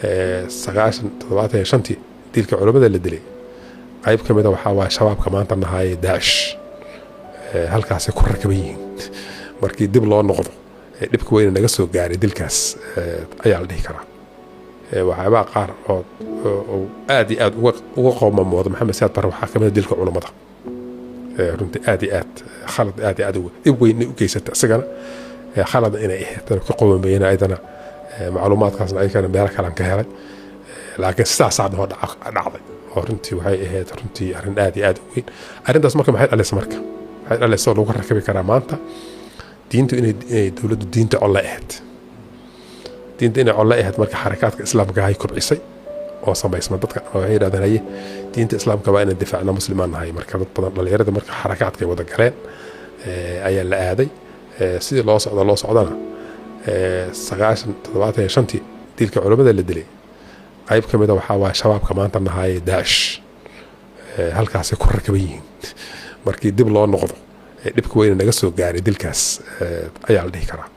90 75-tii dilka culammada la dilay, qayb ka mida waxaa waaye Shabaabka maanta nahaaye Daacish, halkaasay ku rakaban yihiin. Markii dib loo noqdo, dhibka weyne naga soo gaaray dilkaas ayaa la dhihi karaa. Waxyaabaha qaar oo aad iyo aad uga qoomamooda Maxamed Siyaad Barre waxaa kamid a dilka culammada. Runtii aad iyo aad khalad aad iyo aad dhib weyn u geysata isagana, khalad inay ahayd ka qoomameeyena ayadana, macluumaadkaasna ayagana meelo kalan ka helay, laakiin sidaasaa noo dhacday oo runtii waxay ahayd runtii arrin aad iyo aad u weyn arrintaas. Marka maxay dhalaysa? Marka maxay dhalaysa oo lagu rakabi karaa maanta diintu inay dowladdu diinta colle ahayd, diinta inay colle ahayd? Marka xarakaadka islaamka ahay kobcisay oo samaysma dadka waxay yidhahdeen, "Haye, diinta islaamka waa inaan difaacna, muslimaan nahay." Marka dad badan dhalinyarada marka xarakaadkay wada galeen ayaa la aaday. Sidii loo socda loo socdana, 90 75-tii dilka culammada la dilay, qayb ka mida waxaa waaye Shabaabka maanta nahaaye Daacish, halkaasay ku rakaban yihiin. Markii dib loo noqdo, dhibka weyne naga soo gaaray dilkaas ayaa la dhihi karaa.